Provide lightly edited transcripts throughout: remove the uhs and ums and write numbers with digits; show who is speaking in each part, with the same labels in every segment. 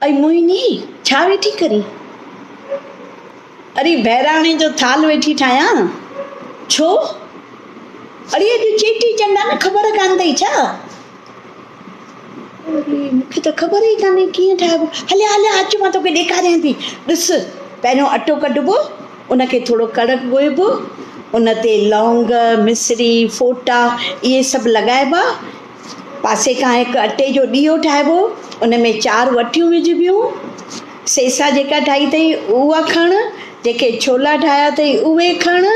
Speaker 1: اي موهني، ڇا ويٺي ڪرين؟ اڙي بهراڻي جو ٿالهه ويٺي ٺاهيان. ڇو؟ اڙي اڄ چيٽي چنڊ آ نه خبر ڪانه اٿئي ڇا؟ اڙي مون کي ته خبر ئي ڪانهي ڪيئن ٺاهبو. هليا هليا اچ مان توکي ڏيکاريان ٿي. ڏس پهريون اٽو ڪڍبو ان کي ٿورو ڪڙڪ ڳوهبو ان تي لونگ، مصري، ڦوٽا اهي سڀ لڳائبا. پاسي کان هڪ اٽي جو ڏيئو ٺاهبو، ان ۾ چار وٺيون وجهبيون، سيسا جيڪا ٺاهي اٿئي اها کڻ، جيڪي ڇولا ٺاهيا اٿئي اهي کڻ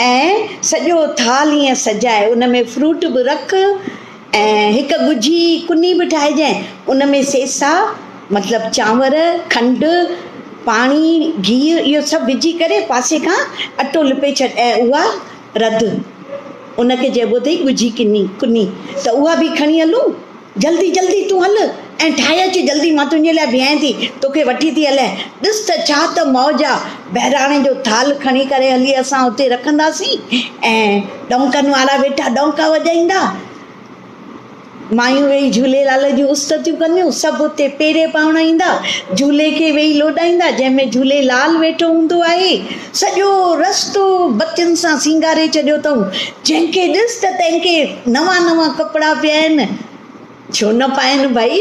Speaker 1: ۽ سڄو ٿالهه ائين سجائي ان ۾ فروٽ به رک ۽ هڪ ڳجهي ڪني به ٺاهجانء، ان ۾ سيسا مطلب چانور، کنڊ، پاڻي، گيهه اهو سڀ وجهي ڪري پاسي کان اٽو لپي ڇڏ ۽ اها رڌ. ان کي چئبو اٿئي ڳجهي ڪني، ڪني، ته اها به کڻي هلون. جلدي جلدي تون هل ۽ ٺاهي اچ جلدي مان تنهنجي لاء بيهانء ٿي، توکي وٺي ٿي هلين. ڏس ته ڇا ته موج آ. بهراڻي جو ٿالهه کڻي ڪري هلي اسان اتي رکنداسين ۽ ڏونڪن وارا ويٺا ڏونڪا وڄائيندا. مايون ويهي جهوليلال جون استتيون ڪنديون، سڀ اتي پيري پائڻ ايندا، جهولي کي ويهي لوڏائيندا، جنهن ۾ جهوليلال ويٺو هوندو آهي. سڄو رستو بتين سان سينگاري ڇڏيو اٿئون. جنهن کي ڏس ته تنهن کي نوان نوان ڪپڙا پيا آهن. ڇو نه پائين ڀائي!